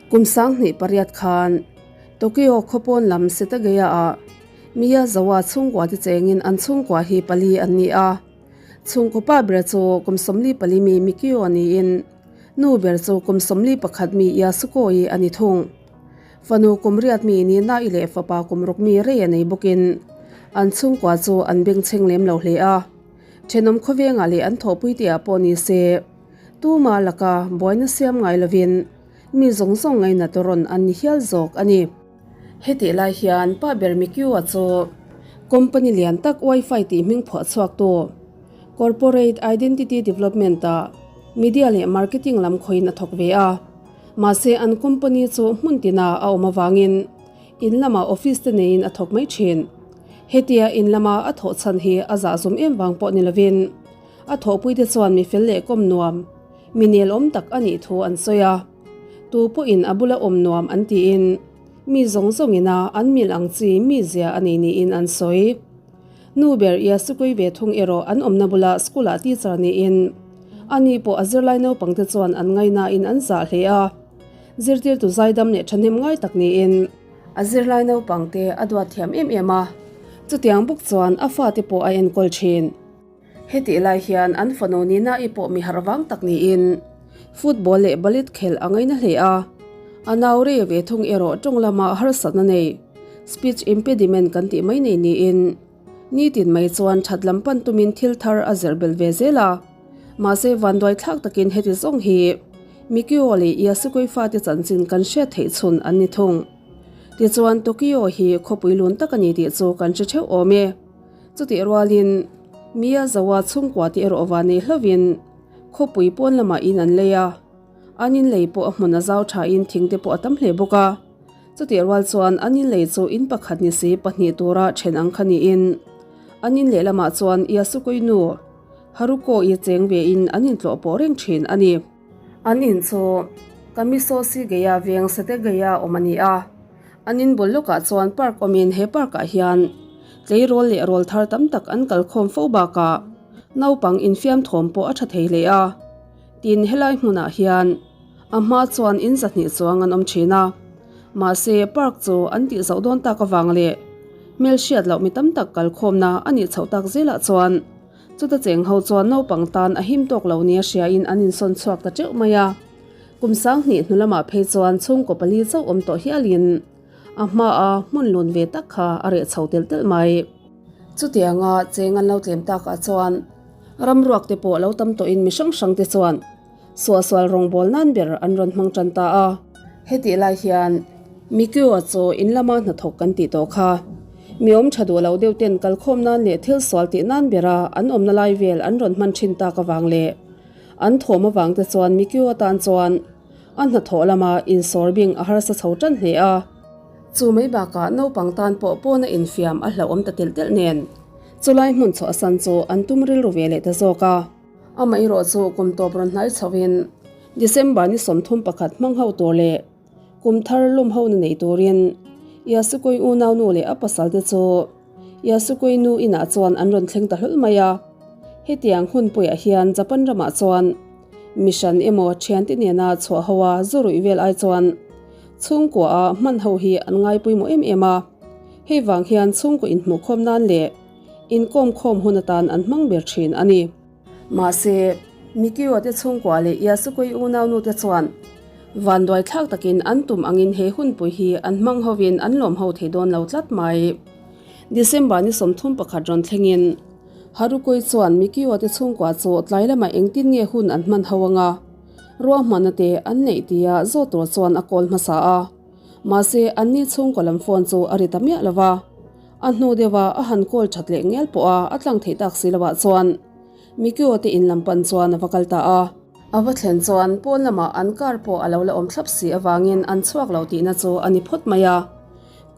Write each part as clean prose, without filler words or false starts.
Kum 2008 khan Tokyo khawpawn lam Setagaya-ah Miyazawa chhungkua te chengin an chhungkua hi pali an ni a. Chhungkaw pa ber chu kum 44 mi Mikio niin nu ber chu kum 41 mi Yasuko-i a ni thung. Fanu kum riat mi Nina-i leh fapa kum ruk mi Rei a nei bawkin an chhungkua chu an bengchheng lem lo hle a. Thenawm khawvengah leh an thawhpui tihah pawh ni se, tuma laka buaina siam ngai lovin mi zawng zawng ngainat rawn an ni hial zawk a ni. Hetih lai hian pa ber Mikiu-a chu company lian tak Wi-Fi tih hming phuah chhuaktu Corporate Identity Development-ah media leh marketing lam khawiin a thawk ve a. Mahse an company chu hmun tina a awm avangin in lamah office te neiin a thawk mai thin. Hetia in lama a thawh chhan hi a zahzum em vang pawh ni lovin a thawhpuite chuan mi fel leh kawm nuam, mi nelawm tak a nih thu an sawi a. Tu pawhin a bula awm nuam an tiin mi zawng zawngin a an mil ang chi mi zia a nei niin an sawi. Nu ber ia sukui ve thung erawh an awmna bula school ah teacher niin ani pawh a zirlai naupangte chuan an ngainain an zah hle a. Zirtirtu zaidam leh thahnem ngai tak niin a zirlai naupangte a duat thiam em em a, chutiang bawk chuan a fate pawh a enkawl thin. Hetih lai hian an fanu Nina-i pawh mi harh vang tak niin football leh ballet khelh a ngaina hle a, a nau rei ve thung erawh tawng lama harsatna nei, speech impediment kan tih mai nei niin nitin mai chuan that lam pan tumin thil thar a zir belh ve zel a. Mahse vanduai thlak takin heti zawng hi Mikio leh Yasukoi fate chanchin kan hriat theih chhun an ni thung. Tichuan Tokyo hi khawpui lun tak a ni tih chu kan hre theuh awm e. Chutih rualin Miyazawa chhungkua te erawh va nei hlovin khawpui pawn lamah in an lei a, an in lei pawh a hmun a zau thain thing te pawh a tam hle bawk a. Chutih rual chuan an in lei chu in pakhat ni si pahnih tura then ang kha niin an in lehlamah chuan Yasukoi nu Haruko-i cheng vein an intlawh pawh reng thin a ni. An in chu Kamisoshigaya veng Setagaya awm a ni a. An in bul lawkah chuan park awmin he park ah hian tleirawl leh rawl thar tam tak an kal khawm fo bakah naupang infiam thawm pawh a tha thei hle a. Tin, helai hmunah hian a hma chuan in zahnih chuang an awm thin a. Mahse, park chu an tih zoh dawn tak avang leh hmelhriat loh mi tam tak kal khawmna a nih chhoh tak zelah chuan chuta cheng ho chuan naupang tan a him tawk lo nia hriain an insawn chhuak ta teuh mai a. Kum 2000 hnu lamah phei chuan chhungkaw pali chauh awm tawh hialin a hmaa hmun lun ve tak kha a reh chho telh telh mai. Chutianga cheng an lo tlem takah chuan ramruak te pawh lo tam tawhin mi hrang hrang te chuan suahsual rawngbâwl nan ber an rawn hmang tan ta a. Hetih lai hian Mikio-a chu in lama hnathawk kan tih tawh kha. Mi awm tha duh lo deuh ten kalkhawm nan leh thil sual tih nan bera an awmna lai vel an rawn hman thin tak avang leh An thawm avang te chuan Mikio atan chuan a hnathawh lama insawr bing a harsa chho tan hle a. Chu mai bakah naupang tan pawh pawna infiam a hlauhawm ta telh telh nen chulai hmun chhuahsan chu an tum rilru ve leh ta zawk a. Amaherawh chu kum tawp rawn hnai chhoin December ni 31 hmang ho tur leh kum thar lawm ho na nei turin Yasukoi unaunu leh a pasal te chu Yasukoi nu inah chuan an rawn thleng ta hlawl mai a. Hetiang hun puiah hian Japan ramah chuan mi hran emaw thiante nena chhuah ho a zu ruih vel ai chuan chhungkua a hman ho hi an ngai pawimawh em em a. Hei vang hian chhungkaw inhmuhkhawm nan leh inkawm khawm hun atan an hmang ber thin a ni. Mahse, Mikio te chhungkua leh Yasukoi unaunu te chuan vanduai thlak takin an tum angin he hunpui hi an hmang hovin an lawm ho thei dawn lo tlat mai. December ni 31 rawn thlengin Harukoi chuan Mikio te chhungkua chu tlai lamah engtin nge hun an hman ho anga ruahmanna te an neih tia zawt tur chuan a call hmasa a. Mahse, anni chhungkaw lam phone chu a ri ta miah lo va. A hnu deuha a han call that leh ngial pawh a, a tlang theih tak si lovah chuan Mikio te in lam pan chuan a va kal ta a. A va thlen chuan pawn lamah an car pawh a lo la awm thlap si avangin an chhuak lo tihna chu a ni phawt mai a.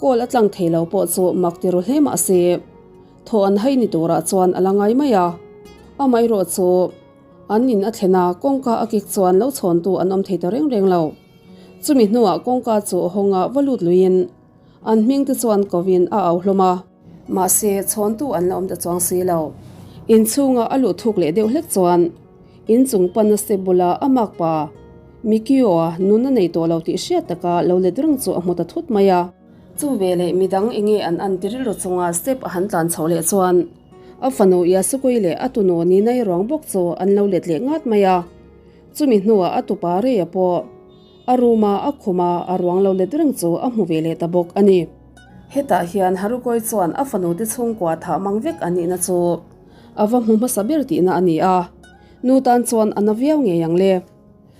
Call a tlang thei lo pawh chu mak ti ru hle mah se, thaw an hai ni turah chuan a la ngai mai a. Amaherawh chu an in a thlen a, kawngka a kik chuan lo chhawntu an awm thei ta reng reng lo. Chumi hnuah kawngka chu a hawng a, va lut luiin An hming te chuan kovin a au hlawm a. Mahse, chhawntu an la awm ta chuang si lo. Inchhunga a luh thuk leh deuh hlek chuan inchung panna step bula a makpa. Mikio-a nun a nei tawh lo tih hriat taka lo let reng chu a hmu ta thut mai a. Chu veleh midang enge an an ti rilru chunga step a han tlan chhoh leh chuan a fanu Yasukui leh a tunu Ninai ruang bawk chu an lo let leh ngat mai a. Chumi hnuah a tupa Reia pawh a room a a khum a, a ruang lo let reng chu a hmu ve leh ta bawk a ni. Hetah hian Harukoi chuan a fanu te chhungkua thah mang vek a nihna chu a va hmu hmasa ber tihna a ni a, nu tan chuan a na viau ngei ang le.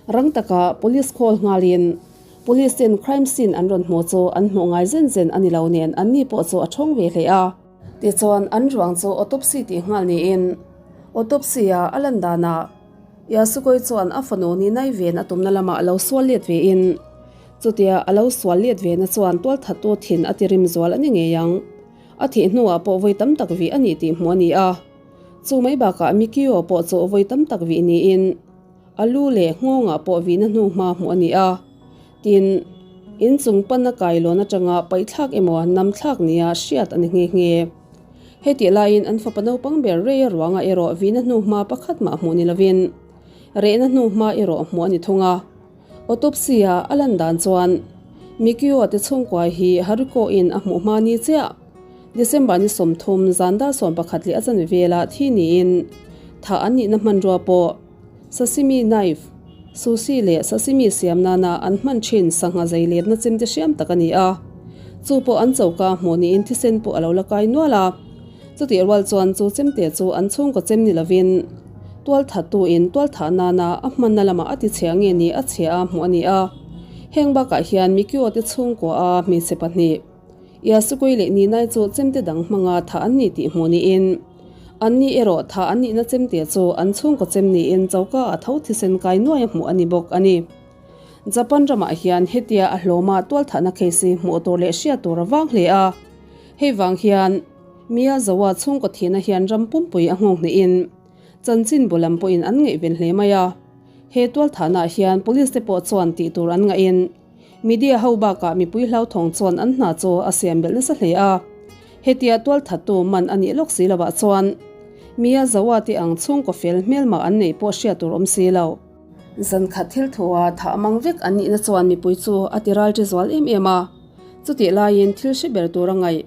Rang taka police call nghalin police ten crime scene an rawn hmuh chu an hmuh ngai zen zen a ni lo nen an ni pawh chu a thawng ve hle a. Tichuan an ruang chu autopsy tih nghal niin autopsy a a lan danah Yasukoi chuan a fanu ni nai ven a tumna lamah a lo sual let vein chutia a lo sual let vena chuan tualthattu thin a ti rim zual a ni ngei ang. A thih hnuah pawh vawi tam tak vih a ni tih hmuh a ni a. Chu mai bakah Mikio pawh chu vawi tam tak vih niin a lu leh nghawngah pawh vihna hnu hma hmuh a ni a. Tin, inchung pana kailawn atanga paihthlak emaw namthlak nia hriat a ni nghe nghe. Hetih laiin an fapa naupang ber Reia ruangah erawh vihna hnu hma pakhat mah hmuh ni lovin rehna hnu hma erawh hmuh a ni thung a. Autopsy-a a lan dan chuan Mikio te chhungkua hi Hariko-in a hmuh hma ni chiah December ni 30 zan dar 11 leh a chanve vela thi niin thah an nihna hmanrua pawh sashimi knife, sushi leh sashimi siam nana an hman thin sangha zei letna chemte hriam tak a ni a. Chu pawh an choka hmuh niin thisen pawh a lo la kai nual a. Chutih rual chuan chu chemte chu an chhungkaw chem ni lovin tualthattuin tualthah nana a hmanna lamah a ti chhia nge ni a chhia a hmuh a ni a. Heng bakah hian Mikio te chhungkua a hmeichhe pahnih Yasukui leh Ninai chu chemte dang hmanga thah an ni tih hmuh niin anni erawh thah an nihna chemte chu an chhungkaw chem niin choka a tho thisen kai nuai a hmuh a ni bawk a ni. Japan ramah hian hetia a hlawma tualthahna case hi hmuh tur leh hriat tur a vang hle a. Hei vang hian Miyazawa chhungkaw thihna hian ram pumpui a nghawng hnihin chanchin bu lam pawhin an ngaihven hle mai a. He tualthahnaah hian police te pawh chuan tih tur an ngahin media ho bakah mipui hlauthawng chuan an hna chu a siam belh nasa hle a. Hetia tualthattu man a nih lawk si lovah chuan Miyazawa te ang chhungkaw fel hmelmah an neih pawh hriat tur awm si lo. Zan khat thil thua thah mang vek an nihna chuan mipui chu a ti ral ṭi zual em em a. Chutih laiin thil hre ber tur a ngaih.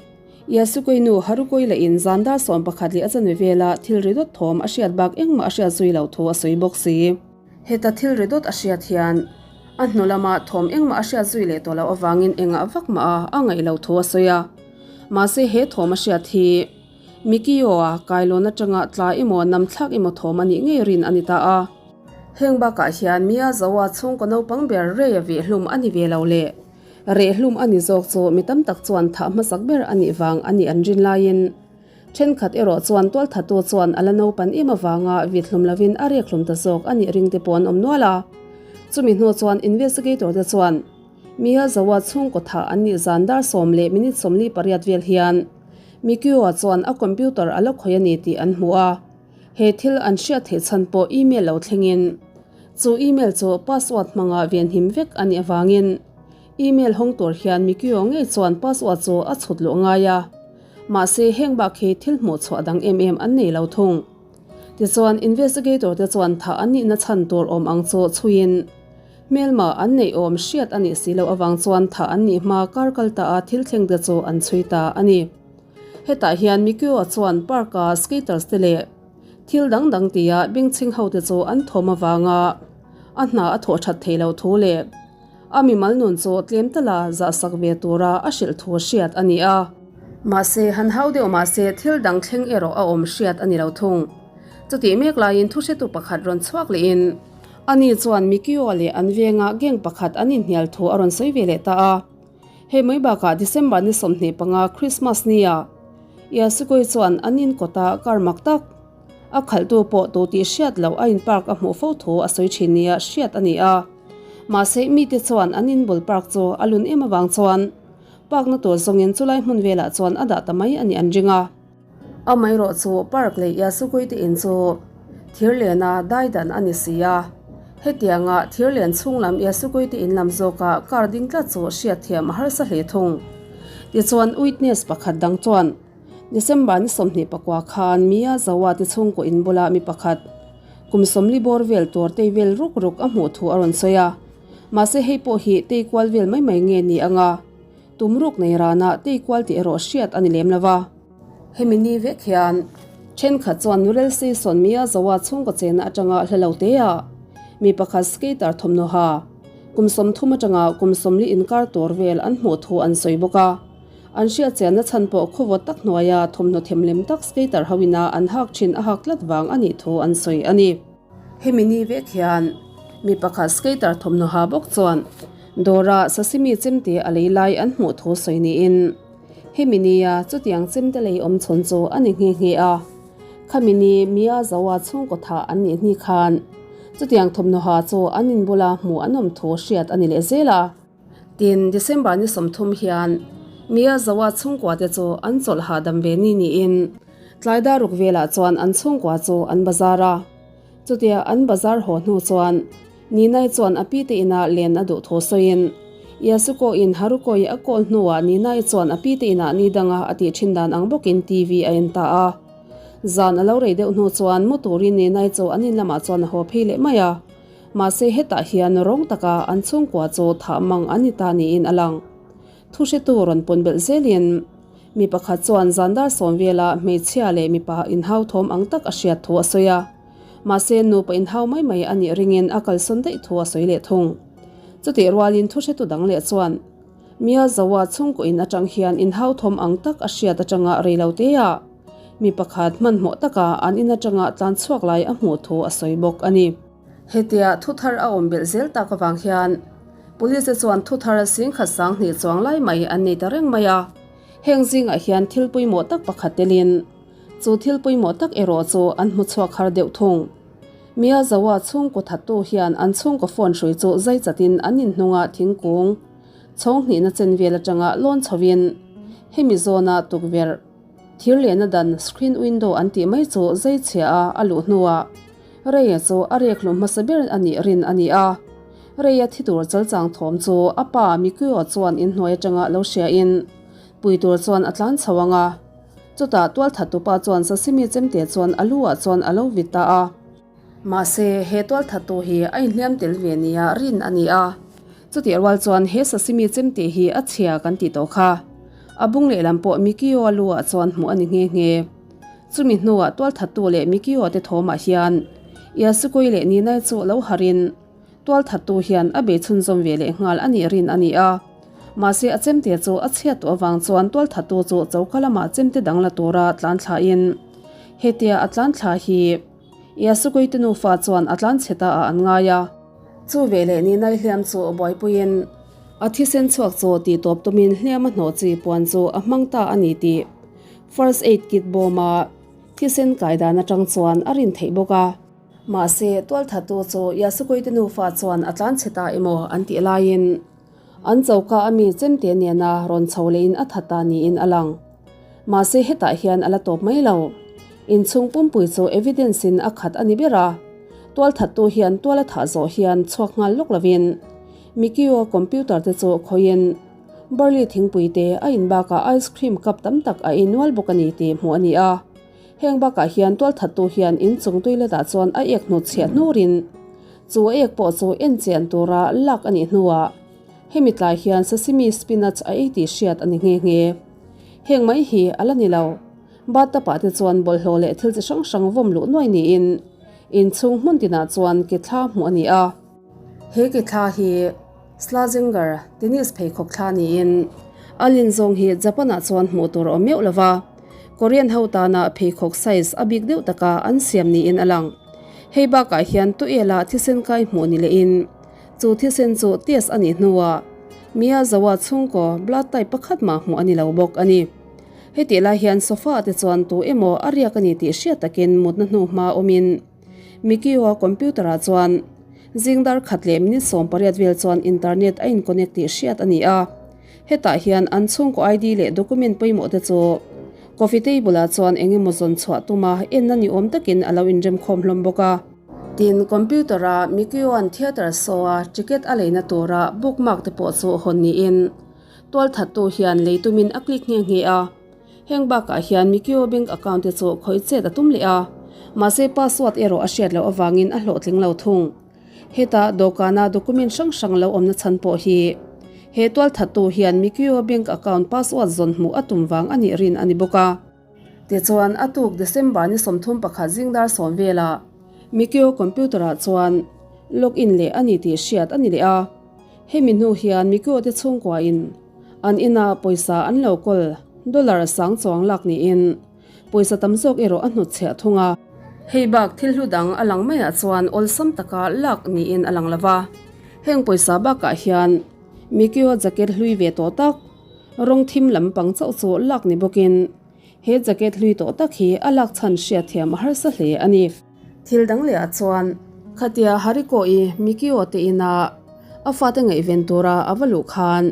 Yasukoi nu Harukoi lahin zan dar 11 leh a chanve vela thil ri dawt thawm a hriat bak engmah a hriat zui loh thu a sawi bawk si. Heta thil ri dawt a hriat hian a hnu lama thawm engmah a hriat zui leh tawh loh avangin engah vak mah a a ngaih loh thu a sawi a. Mahse he thawm a hriat hi Mikio-a kailawn atanga tla emaw namthlak emaw thawm a nih ngei rin a ni ta a. Heng bakah hian Miyazawa chhungkaw naupang ber Rei a vih hlum a ni ve lo le. Reh hlum a ni zawk chu mi tam tak chuan thah hmasak ber a nih vang a nih an rin laiin thenkhat erawh chuan tualthatu chuan a la naupan em avanga vit hlum lovin a rek hlum ta zawk a nih ring te pawh an awm nual a. Chumi hnu chuan investigator te chuan Miyazawa chhungkaw thah an nih zan dar sawm leh minute 48 vel hian Mikio-a chuan a computer a la khawih a ni tih an hmu a. He thil an hriat theih chhan pawh email lo thlengin chu email chu password hmanga venhim vek a nih avangin email hawng tur hian Mikio ngei chuan password chu a chhut luh ngai a. Mahse heng bak hi thil hmuh chhuah dang em em an nei lo thung. Tichuan investigator te chuan thah an nihna chhan tur awm ang chu chhuiin hmelma an neih awm hriat a nih si loh avang chuan thah an nih hma kar kal ta a thil thleng te chu an chhui ta a ni. Hetah hian Mikio-a chuan park-a skaters te leh thil dang dang tia bengchheng ho te chu an thawm avanga a hna a thawh that theih loh thu leh a mimal nun chu tlem tala zahsak ve tura a hrilh thu hriat a ni a. Mahse, han hau deuh mahse thil dang thleng erawh a awm hriat a ni lo thung. Chutih mek laiin thuhretu pakhat rawn chhuak lehin ani chuan Mikio-a leh an venga gang pakhat an inhnial thu a rawn sawi ve leh ta a. Hei mai bakah December ni 25 Christmas nia Yasukoi chuan an in kawta car mak tak a khalhtu pawh tu tih hriat loh a in park a hmuh fo thu a sawi thin nia hriat a ni a. Mahse mite chuan an in bul park chu a lun em avang chuan park na tur zawngin chulai hmun velah chuan a dah ta mai a nih an ring a. Amaherawh chu park leh Yasukui te in chu thir lena dai dan a ni si a. Hetianga thir len chhung lam Yasukui te in lam zawka car ding tlat chu hriatthiam a harsa hle thung. Tichuan witness pakhat dang chuan December ni 29 khan Miyazawa te chhungkaw in bula mi pakhat. Kum 40 bawr vel tur tei vel ruk ruk a hmuh thu a rawn sawi a. Mahse hei pawh hi tei kual vel mai mai nge ni anga tum ruk nei rana tei kual tih erawh hriat a ni lem lo va. Hemi ni vek hian thenkhat chuan Nurel Season Miyazawa chhungkaw chena atanga hla lo te a mi pakhat skater thawmhnaw ha kum 30 atanga kum 40 inkar tur vel an hmuh thu an sawi bawk a. An hriat chianna chhan pawh khawvawt tak hnuaia thawmhnaw themlem tak skater hoina an hak thin a hak tlat vang a nih thu an sawi a ni. Hemi ni vek hian mi pakhat skater thawmhnaw ha bawk chuan dawra sashimi chemte a lei lai an hmuh thu sawi niin hemi nia chutiang chemte lei awm chhawn chu a ni nghe nghe a. Khami ni Miyazawa chhungkaw thah an nih hni khan chutiang thawmhnaw ha chu an inbula hmuh an awm thu hriat a ni leh zel a. Tin, December ni 30 hian Miyazawa chhungkua te chu an chawlh hahdam ve ni niin tlai dar ruk velah chuan an chhungkua chu an bazar a. Chutia an bazar haw hnu chuan Ninai chuan a pi te inah len a duh thu sawiin Yasuko in Haruko i a call hnuah Ninai chuan a pi te inah ni danga a tih thin dan ang bawkin TV a en ta a. Zan a lo rei deuh hnu chuan mu turin Ninai chu an in lamah chuan a haw phei leh mai a. Mahse hetah hian rawng taka an chhungkua chu thah mang an ni ta niin a lang. Thu hretu rawn pawn belh zelin mi pakhat chuan zandar sawm vela hmeichhia leh mipa inhau thawm ang tak a hriat thu a sawi a. Mahse nupa inhau mai mai a nih ringin a kalsawn daih thu a sawi leh thung. Chutih rualin thu hretu dang leh chuan Miyazawa chhungkaw in atang hian inhau thawm ang tak a hriat atanga rei lo te ah mi pakhat hmanhmawh taka an in atanga tlan chhuak lai a hmuh thu a sawi bawk a ni. Hetia thu thar a awm belh zel tak avang hian Police te chuan thu thar singkhat 2000 chuang lai mai an nei ta reng mai a. Heng zingah hian thil pawimawh tak pakhat telin chu thil pawimawh tak erawh chu an hmu chhuak har deuh thung. Miyazawa chhungkaw thattu hian an chhungkaw phone hrui chu zai chatin an inhnunga thingkung chhawng hnihna chen vel atanga lawn chhovin hemi zawna tukverh thir lehna dan screen window an tih mai chu zai chhia a a luh hnuah Reia chu a rek hlum hmasa ber a nih rin a ni a. Reia thi tur chalchang thawm chu a pa Mikio chuan inhnuai atanga lo hriain pui tur chuan a tlan chho ang a. Chutah tualthat tupa chuan sashimi chemte chuan a lu ah chuan a lo vit ta a. Mahse, he tualthat tu hi a inhliam tel ve nia rin a ni a. Chutih rual chuan he sashimi chemte hi a chhia kan tih tawh kha. A bung lehlam pawh Mikio a lu ah chuan hmuh a ni nghe nghe. Chumi hnuah tualthattu leh Mikio te thawmah hian Yasukoi leh Ninai chu lo harin tualthattu hian a bei chhunzawm ve leh nghal a nih rin a ni a. Mahse a chemte chu a chhiat tawh avang chuan tualthattu chu choka lamah chemte dang la tura tlan thlain hetia a tlan thla hi Yasukoi te nufa chuan a tlan chhe ta ah an ngai a. Chu ve leh Ninai hliam chu buaipuiin a thisen chhuak chu tih tawp tumin hliam a hnawh chi puan chu a hmang ta a ni tih First aid kit bawma thisen kai dan atang chuan a rin theih bawk a. Mahse, tualthattu chu Yasukoi te nufa chuan a tlan chhe ta emaw an tih laiin an choka a mi chemte nena rawn chho lehin a that ta niin a lang. Mahse, hetah hian a la tawp mai lo. Inchhung pumpui chu evidence in a khat a ni ber a. Tualthattu hian tual a thah zawh hian chhuak nghal lawk lovin Mikio computer te chu khawiin Barley thingpui te a in bakah ice cream cup tam tak a ei nual bawk a ni tih hmuh a ni a. Heng bakah hian tualthattu hian inchung toilet ah chuan a ek hnut chhiah hnurin chu a ek pawh chu en chian tura lak a nih hnuah hemi tlai hian sashimi spinach a ei tih hriat a ni nghe nghe. Heng mai hi a la ni lo. Bathtub ah te chuan bawlhhlawh leh thil chi hrang hrang vawm luh nuai niin inchhung hmun tinah chuan ke thla hmuh a ni a. He ke thla hi Slazenger tennis pheikhawk thla niin a lin zawng hi Japan ah chuan hmuh tur a awm meuh lova, Korean ho tana pheikhawk size a bik deuh taka an siam niin a lang. Hei bakah hian tuela thisen kai hmuh ni lehin chu thisen chu test a nih hnuah Miyazawa chhungkaw blood type pakhat mah hmuh a ni lo bawk a ni. Hetih lai hian sofa ah te chuan tu emaw a riak a ni tih hriat takin mutna hnu hma awmin Mikio-a computer ah chuan zing dar khat leh minute 18 vel chuan internet a in connect tih hriat a ni a. Hetah hian an chhungkaw ID leh document pawimawh te chu coffee table ah chuan eng emaw zawn chhuah tuma enna ni awm takin a lo inremkhawm hlawm bawk a. Tin, computer a Mikio-a'n theatre show a ticket a leina tura bookmark te pawh chu hawn niin tualthattu hian lei tumin a click nghe nghe a. Heng bakah hian Mikio bank account te chu khawih chet a tum leh a. Mahse password erawh a hriat loh avangin a hlawhtling lo thung. Heta dawhkana document hrang hrang lo awmna chhan pawh hi he tualthattu hian Mikio bank account password zawn hmuh a tum vang a nih rin a ni bawk a. Tichuan a tuk December ni 31 zingdar sawm velah Mikio computer ah chuan log in leh a ni tih hriat a ni leh a. Hemi hnu hian Mikio te chhungkua in an ina pawisa an lo kawl dollar sang chuang lak niin Pawisa tam zawk erawh a hnutchhiah thung a. Hei bak thil hlu dang a lang maiah chuan awlsam taka lak niin a lang lo va. Heng pawisa bakah hian Mikio jacket hlui ve tawh tak, rawng thim lampang chauh chu lak ni bawkin he jacket hlui tawh tak hi a lak chhan hriatthiam a harsa hle a ni. Thil dang lehah chuan khatia Hariko-i Mikio te ina a fate ngaihven tura a va luh khan,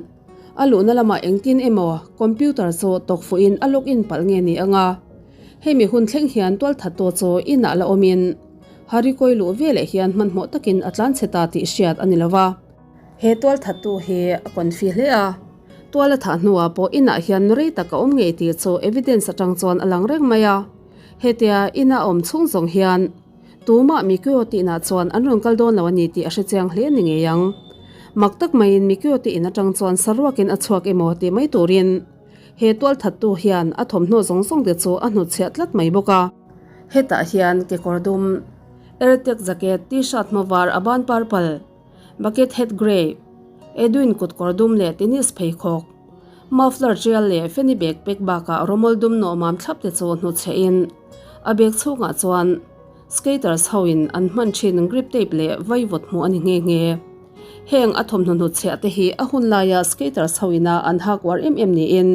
A luhna lamah engtin emaw computer chu tawk fuhin a log in palh nge ni ang a? Hemi hun thleng hian tualthattu chu inah la awmin Harikoi luh veleh hian hmanhmawh takin a tlanchhe ta tih hriat a ni lo va. He tualthattu hi a confi hle a, tual a thah hnuah pawh inah hian rei tak a awm ngei tih chu evidence atang chuan a lang reng mai a. Hetia ina a awm chhung zawng hian Tumah Mikio tihnah chuan an rawn kal dawn lo a ni tih a hre chiang hle ni ngei ang. Mak tak maiin Mikio te in atang chuan saruakin a chhuak emaw tih mai turin he tualthattu hian a thawmhnaw zawng zawng te chu a hnutchhiah tlat mai bawk a. Hetah hian kekawr dum, Airtech jacket, t-shirt hma var a ban purple, bucket hat grey, Edwin kutkawr dum leh tennis pheikhawk, muffler tial leh fanny bag pack bakah rawmawl dum nawhmam thlap te chu hnutchhiahin a bag chhungah chuan skaters ho in an hman thin grip tape leh vaivut hmuh a ni nghe nghe. Heng a thawmhnaw hnutchhiah te hi a hun laia skaters ho ina an hak uar em em niin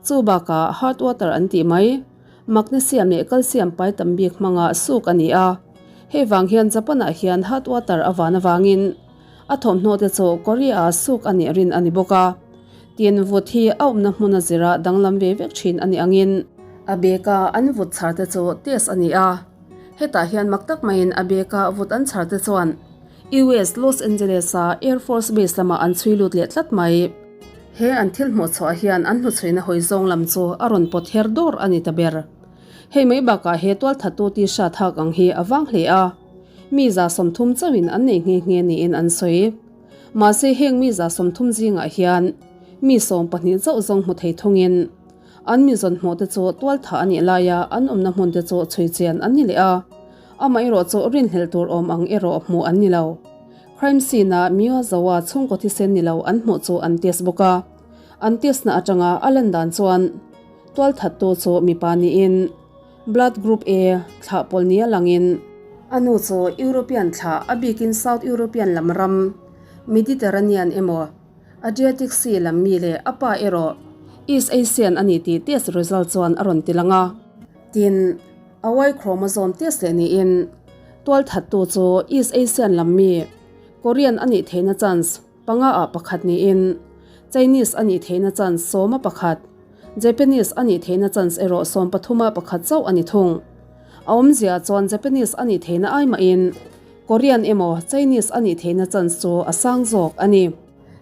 chu bakah hard water an tih mai magnesium leh calcium pai tam bik hmanga suk a ni a. Hei vang hian Japan ah hian hard water a van avangin A thawmhnaw te chu Korea ah suk a nih rin a ni bawk a, tin vut hi a awmna hmun a zira danglam ve vek thin a nih angin. A bag a an vut chhar te chu test a ni a, hetah hian mak tak maiin a bag a vut an chhar te chuan US Los Angeles a Air Force Base lamah an chhui lut leh tlat mai. He an thil hmuh chhuah hian an hnuchhuina hawi zawng lam chu a rawn pawt her dawr a ni ta ber. Hei mai bakah he tualthattu t-shirt hak ang hi a vang hle a. Mi 30 chauhin an nei nghe nghe niin an sawi. Mahse heng mi 30 zingah hian mi 12 chauh zawng hmu thei thungin an mi zawn hmuh te chu tualthah a nih laia an awmna hmun te chu chhui chian an ni leh a, amaherawh chu rinhlelh tur awm ang erawh hmuh an ni lo. Crime scene-a Miyazawa chhungkaw thisen ni lo an hmuh chu an test bawk a, an test na atanga a lan dan chuan tualthattu chu mipa niin, Blood Group A thlah pawl nia langin a nu chu European thlah a bikin South European lam ram Mediterranean emaw Adriatic Sea lam mi leh a pa erawh East Asian a ni tih test result chuan a rawn ti lang a. Tin, a Y chromosome test leh niin tualthattu chu East Asian lam mi Korean a nih theihna chance panga ah pakhat niin Chinese a nih theihna chance sawma pakhat Japanese a nih theihna chance erawh 13 ah pakhat chauh a ni thung. A awmzia chuan Japanese a nih theihna ai mahin Korean emaw Chinese a nih theihna chance chu a sang zawk a ni.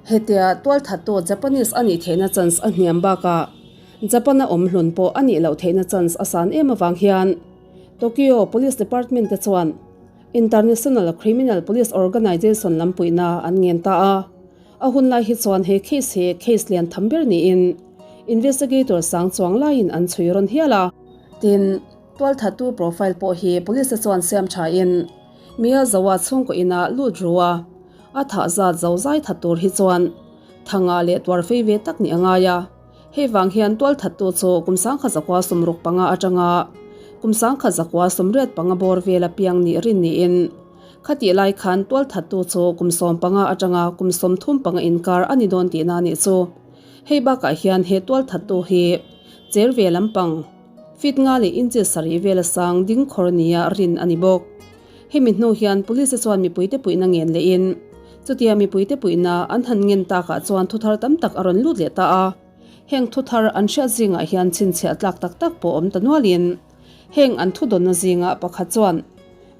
Hetia tualthattu Japanese a nih theihna chance a hniam bakah Japan a awm hlun pawh a nih loh theihna chance a san em avang hian Tokyo Police Department te chuan International Criminal Police Organization lam puihna an ngen ta a. A hun lai hi chuan he case hi case lian tham ber niin investigator sang chuang laiin an chhui rawn hial a. Tin, tualthattu profile pawh hi police te chuan siam thain Miyazawa chhungkaw inah lut ru a, a thah zat zo zai that tur hi chuan thanga leh tuar fei ve tak nih a ngai a. Hei vang hian tualthattu chu kum 1965 atanga kum 1985 bawr vela piang nih rin niin, Khatih lai khan tualthattu chu kum 15 atanga kum 35 inkar a ni dawn tihna a nih chu. Hei bakah hian he tualthattu hi cher ve lampang, feet nga leh inches sarih vela sang ding khawr nia rin a ni bawk. Hemi hnu hian police chuan mipuite puihna ngen lehin chutia mipuite puihna an han ngen takah chuan thuthar tam tak a rawn lut leh ta a. Heng thuthar an hriat zingah hian chhinchhiah tlak tak tak pawh awm ta nualin Heng an thudawnna zinga pakhat chuan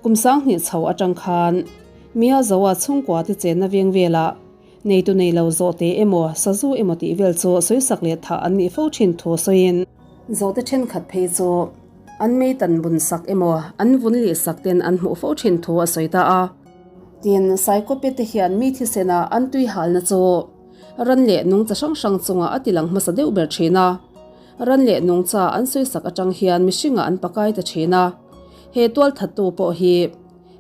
kum 2000 chho atang khan Miyazawa chhungkua te chenna veng velah neitu nei lo zawhte emaw sazu emaw tih vel chu sawisak leh thah an nih fo thin thu sawiin. Zawhte thenkhat phei chu An meitan bun sak emaw an vun lih sak ten an hmuh fo thin thu a sawi ta a. Tin, Saikawpe te hian mi thisena an tui halna chu ran leh nungcha hrang hrang chungah a tilang hmasa deuh ber thin a. Ran leh nungcha an sawi sak atang hian mihringah an pakai ta thin a. He tualthattu pawh hi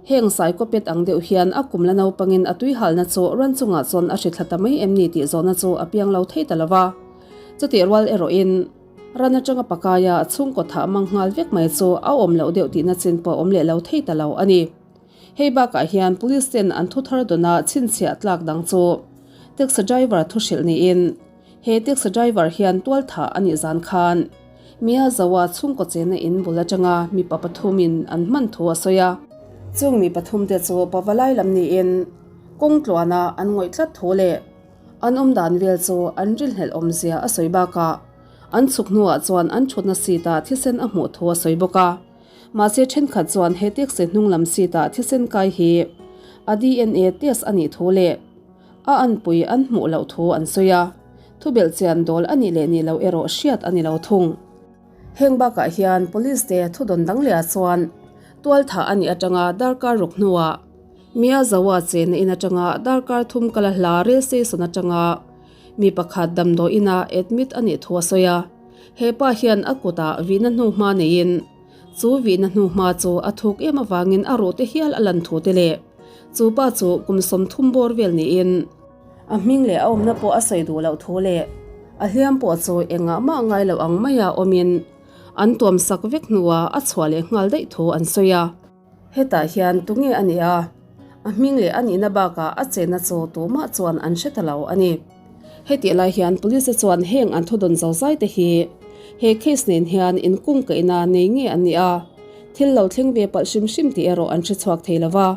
heng Saikawpet ang deuh hian a kum la naupangin a tui halna chu ran chungah chuan a hri thla ta mai em ni tih zawhna chu a piang lo thei ta lo va. Chutih rual erawhin Ran atanga pakaia chhungkaw thah mang nghal vek mai chu a awm loh deuh tihna chin pawh awm leh lo thei ta lo a ni. Hei bakah hian Police ten an thu thar dawna chhinchhiah tlak dang chu Taxi driver thu hrilh niin he taxi driver hian tual thah a nih zan khan Miyazawa chhungkaw chena in bul atanga mipa pathumin an hman thu a sawi a. Chung mi pathumte chu pavalai lam niin kawng tluana an ngawih tlat thu leh an awm dan vel chu an rilhlelh awmzia a sawi bakah An chhuk hnuah chuan an thutna seat ah thisen a hmuh thu a sawi bawk a. Mahse thenkhat chuan he taxi hnung lam seat ah thisen kai hi a DNA test a nih thu leh a anpui an hmuh loh thu an sawi a. Thubelh chian dawl a nih leh nih loh erawh hriat a ni lo thung. Heng bakah hian police te thudawn dang leh ah chuan tualthah a nih atanga darkar ruk hnuah Miyazawa chena in atanga darkar thum kala hla rail station atanga Mi pakhat damdawi inah admit a nih thu a sawi a, he pa hian a kutah vihna hnuhma neiin chu vihna hnuhma chu a thuk em avangin a ruhte hial a lan thu te leh chu pa chu kum 30 bawr vel niin a hming leh a awmna pawh a sawi duh loh thu leh a hliam pawh chu engah mah ngai loh ang maia awmin an tuam sak vek hnuah a chhuah leh nghal daih thu an sawi a. Hetah hian tunge a nih a? A hming leh a nihna bakah a chenna chu tumah chuan an hre ta lo a ni. Hetih lai hian Police te chuan heng an thudawn zozai te hi he case nen hian inkungkaihna nei nge an nih a, thil lo thleng ve palh hrim hrim tih erawh an hre chhuak thei lo va.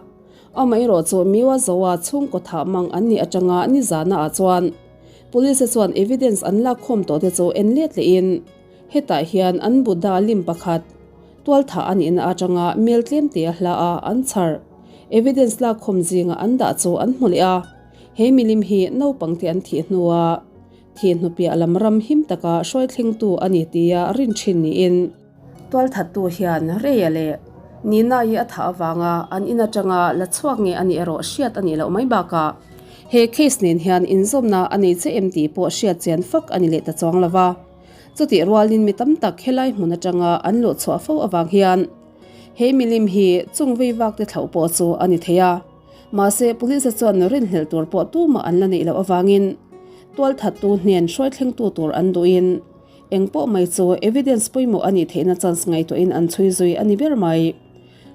Amaherawh chu Miwa Zoa chhungkaw thah mang an nih atanga nizana ah chuan Police te chuan evidence an lakkhawm tawh te chu en let lehin hetah hian an Buddha lim pakhat Tualthah a nihna atanga mel tlem te a hla a, an chhar. Evidence lakkhawm zinga an dah chu an hmu leh a. He milim hi naupang te an thih hnua thih hnupiah lam ram him taka hruai thlengtu a ni tia rin thin niin. Tualthattu hian Reia leh Nina-i a thah avanga an in atanga la chhuak nge a nih erawh hriat a nih loh mai bakah he case nen hian inzawmna a nei che em tih pawh hriat chian fak a ni leh ta chuang lova. Chutih rualin mi tam tak helai hmun atanga an luh chhuah fo avang hian he milim hi chung vei vak te thlauh pawh chu a ni thei a. Mahse, police chuan rinhlelh tur pawh tumah an la neih loh avangin tualthattu hnen hruaithlengtu tur an duhin eng pawh mai chu evidence pawimawh a nih theihna chance ngaihtuahin an chhui zui a ni ber mai.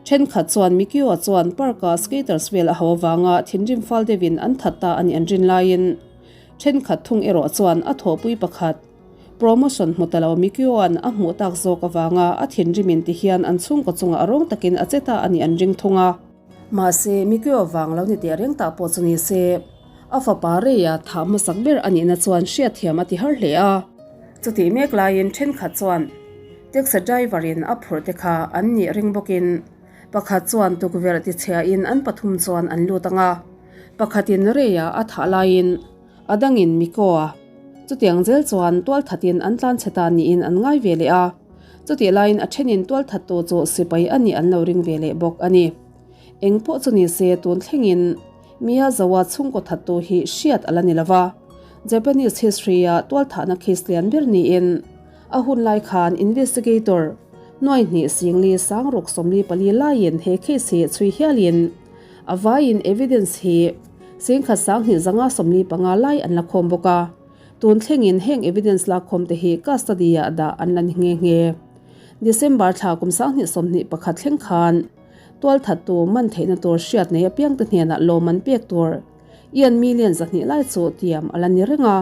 Thenkhat chuan Mikio chuan park-a skaters vel a ho avanga thinrim fal deuhin an that ta a nih an rin laiin Thenkhat thung erawh chuan a thawhpui pakhat, promotion hmu ta lo Mikio-a'n a hmuh tak zawk avanga a thinrim in ti hian an chhungkaw chungah a rawng takin a che ta a nih an ring thung a. Mahse, Mikio vang lo ni teh reng ta pawh chu ni se, a fapa Reia thah hmasak ber a nihna chuan hriatthiam a ti har hle a. Chutih mek laiin thenkhat chuan taxi driver-in a phurh te kha an nih ring bawkin pakhat chuan tukverh tichhiain an pathum chuan an lut ang a. Pakhatin Reia a thah laiin a dangin Mikoa. Chutiang zel chuan tualthatin an tlanchhe ta niin an ngai ve leh a. Chutih laiin a thenin tualthattu chu sipai a nih an lo ring ve leh bawk a ni. Eng pawh chu ni se tun thlengin Miyazawa chhungkaw thattu hi hriat a la ni lo va. Japanese history-a tualthahna case lian ber niin a hun lai khan investigator nuai hnih singli sangruk 44 laiin he case hi chhui hialin A vaiin evidence hi sengkhat sanghnih zanga 45 lai an la khawm bawk a, tun thlengin heng evidence lakkhawm te hi custody ah dah an la ni nghe nghe. December thla kum sanghnih 21 thleng khan tualthattu man theihna tur hriat nei apiang te hnenah lawm an pek tur Ian million 200 lai chu tiam a la ni reng a.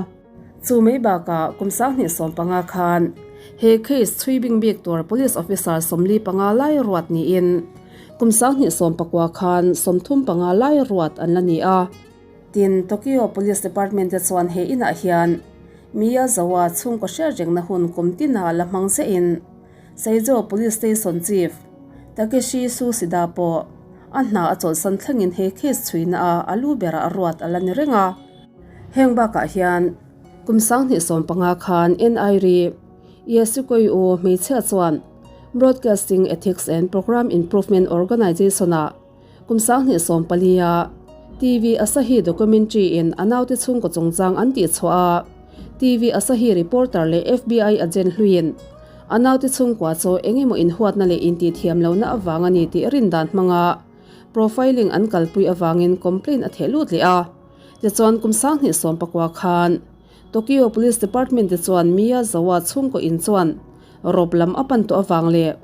Chu mai bakah kum 2015 khan he case chhui bing bik tur police officer 45 lai ruat niin kum 2019 khan 35 lai ruat an la ni a. Tin, Tokyo Police Department te chuan he inah hian Miyazawa chhungkaw hriat rengna hun kum tina la hmang zehin Seijo Police Station Chief Takeshi Sushida pawh a hna a chawlhsan thlengin he case chhuina a a lu berah ruat a la ni reng a. Heng bakah hian kum 2015 khan NIRI Yesukoi U hmeichhia chuan Broadcasting Ethics and Program Improvement Organization-ah kum 2014 a TV Asahi documentary in a naute chhungkaw chungchang an tihchhuah a, TV Asahi reporter leh FBI agent hluiin a naute chhungkua chu eng emaw inhuatna leh intihthiam lohna avang a ni tih rindan hmanga profiling an kalpui avangin complaint a theh lut leh a. Tichuan kum 2019 khan Tokyo Police Department te chuan Miyazawa chhungkaw in chuan rawp lam a pan tawh avang leh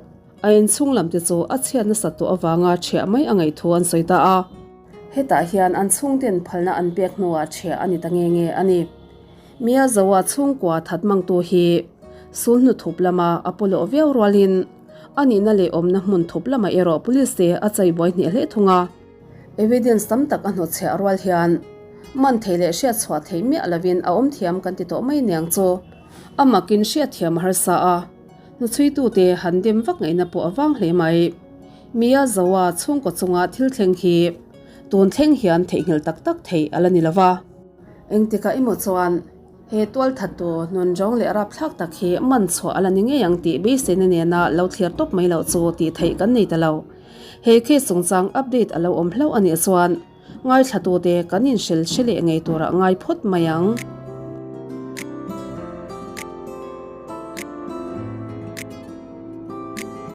a inchhung lam te chu a chhiat nasat tawh avanga ṭhiah mai a ngaih thu an sawi ta a. Hetah hian an chhungten phalna an pek hnuah ṭhiah a ni ta nge nge a ni. Miyazawa chhungkua that mangtu hi sulhnu thup lama a pawlawh viau rualin a nihna leh awmna hmun thup lamah erawh police te a chaibuai hneh hle thung a. Evidence tam tak a hnawtchhiah rual hian man thei leh hriatchhuah theih miah lovin a awm thiam kan ti tawh mai niang chu a makin hriatthiam a harsa a, hnuchhuitute han dem vak ngaihna pawh a vang hle mai. Miyazawa chhungkaw chunga thil thleng hi tun thleng hian theihnghilh tak tak theih a la ni lo va. Engtikah emaw chuan he tualthattu nunrawng leh rapthlak tak hi man chhuah a la ni ngei ang tih beiseina nena lo thlir tawp mai loh chu tih theih kan nei ta lo. He case chungchang update a lo awm hlauh a nih chuan ngaithlatute kan inhrel hre leh ngei turah ngai phawt mai ang.